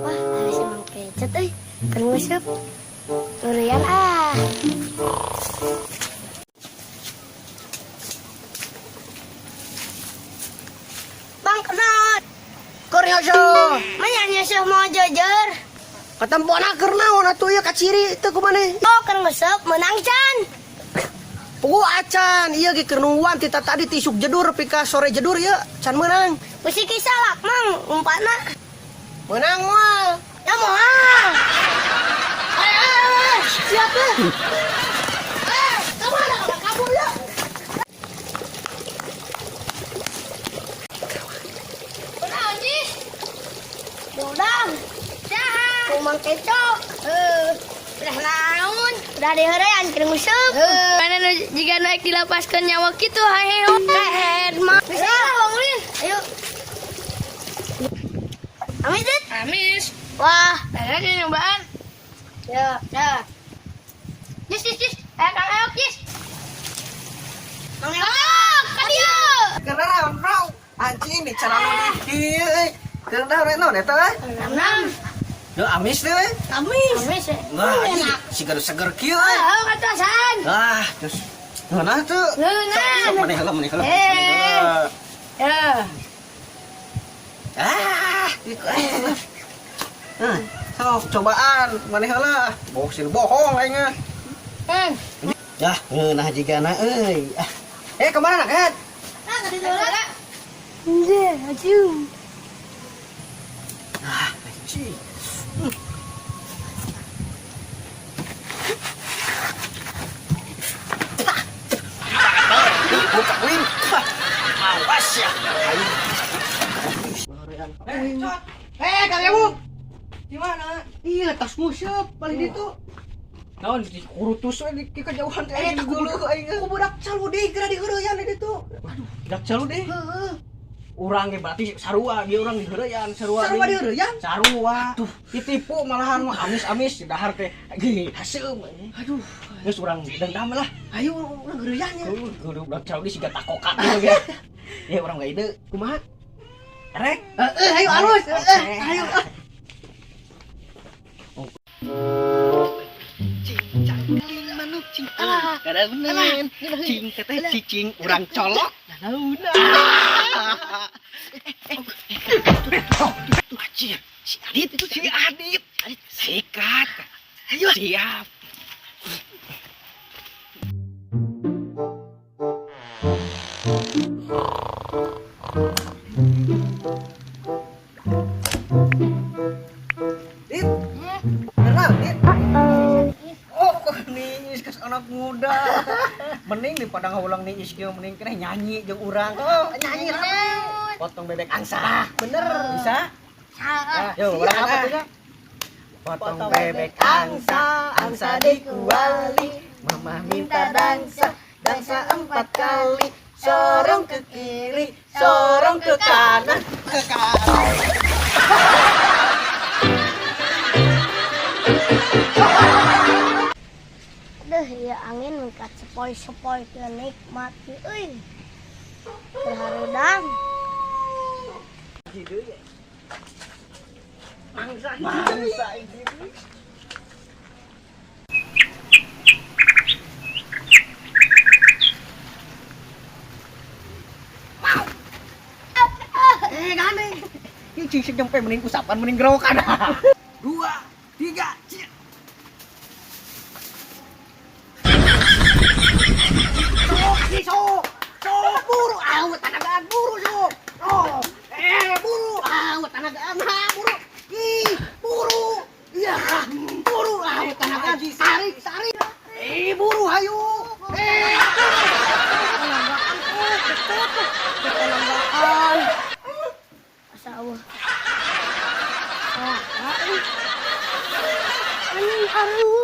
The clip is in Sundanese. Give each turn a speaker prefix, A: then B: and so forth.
A: Wah, ada si Mang Kecet euy. Keur nguseup. Lurian ah. Bang kenal.
B: Keur nyoseuh.
A: Manya nyuseup mau jejer.
B: Katempona keur naon atuh ieu kaciri teu ku maneh?
A: Oh, keur nguseup menang can.
B: Puguh acan, ieu ge keur nungguan ti tadi ti isuk jedur pika sore jedur ieu can meunang.
A: Bisi kisalak Mang umpana.
B: Meunang moal.
A: Ya moal.
B: Ayo, siap eh. Eh, kemana? Kabur ya.
A: Kunaon, Jis? Udang. Saha? Ku Mang Kecok. Udah naon? Udah diheurean keur nguseup.
C: Mana nu jiga naik dilepaskan nyawa kitu haheho.
A: Kehed mah. Bisa lah, Bang Ulin. Ayo. Amis, Dit?
C: Amis.
A: Wah,
C: Ada aja nyobaan.
A: ya, ya.
C: Jis, jis, jis. Eh, Kang Eok, jis.
A: Mang Eok, ka dieu.
B: Keur naon, bro? Anjing di cara nu di dieu euy. Keur naon naon eta euy?
A: Enam.
B: Duh amis deui euy.
A: Amis. Amis.
B: Wah, anjing sigar seger kieu euy.
C: Oh, katasan.
B: Ah, terus ngeunah teu?
C: Ngeunah.
B: Sok maneh heula, maneh heula.
C: Eh. Ya.
B: Ah, sok cobaan maneh heula. Bohong sih bohong aing mah.
C: Hmm.
B: Yah, ngeunah jigana euy. Ah. Eh, kemana nak, Het?
A: Nah, ka ditu heula. Nje, ajuh.
B: Ah, anjing. Buka wing. Awas ya. Eh, Kang Ewu.
D: Di mana?
B: Iya, tas nguseup paling ditu.
D: Naon di kurutus we di kejauhan teh
B: Eh,
D: aing geuleuh aing.
B: Ku budak calu deui geura diheureyan di ditu.
D: Aduh, budak calu deh.
B: Heeh.
D: Urang ge berarti sarua ge urang diheureyan, sarua.
B: Sarua diheureyan?
D: Sarua. Tuh, ditipu malahan mah amis-amis dahar teh. Ge haseum.
B: Aduh,
D: Geus urang dendam lah.
B: ayo urang heureyan nya.
D: Kudu budak calu siga takokat gitu ge. Ya urang gak ide.
B: Kumaha?
D: Rek.
B: Heeh, ayo alus. Heeh, ayo. Cing cangkeling manuk cing kadaunan. Cing teteh cicing urang colok. Dadaunan.
D: Anjir, si Adit itu si Adit. Sikat.
B: Ayo.
D: Siap.
B: Dit. Kenal, Dit.
D: Oh, kok niis kes anak muda. Mending di padang ulang niis kieu mending keneh nyanyi jeung urang.
B: Oh, nyanyi rame.
D: Potong bebek angsa.
B: Bener.
D: Bisa?
C: Saha.
D: Yo, urang apa tuh, Kak? Potong bebek angsa, angsa di kuali. Mama minta dangsa, dangsa 4 kali. Sorong ke kiri, sorong ke kanan,
B: Ke kanan.
A: Duh, ya angin mengkat sepoi-sepoi ke nikmati euy. Keur harudang.
B: Mangsa.
D: Mangsa ini.
B: Eh, gandeng.
D: Ini cing sing nyampe mending usapan mending gerokan. 2, 3, cia.
B: Sok, si sok. Sok, buru. Awet tanagaan buru, sok. Oh, buru. Awet tanagaan, ha, buru. Ih, buru. Iya, buru. Awet tanagaan. Tarik, tarik. Eh, buru, hayu. Eh, buru. Tanagaan, oh, betul tuh. Tanagaan.
A: Asa eueuh. Ah, euy. Anjing areueuh.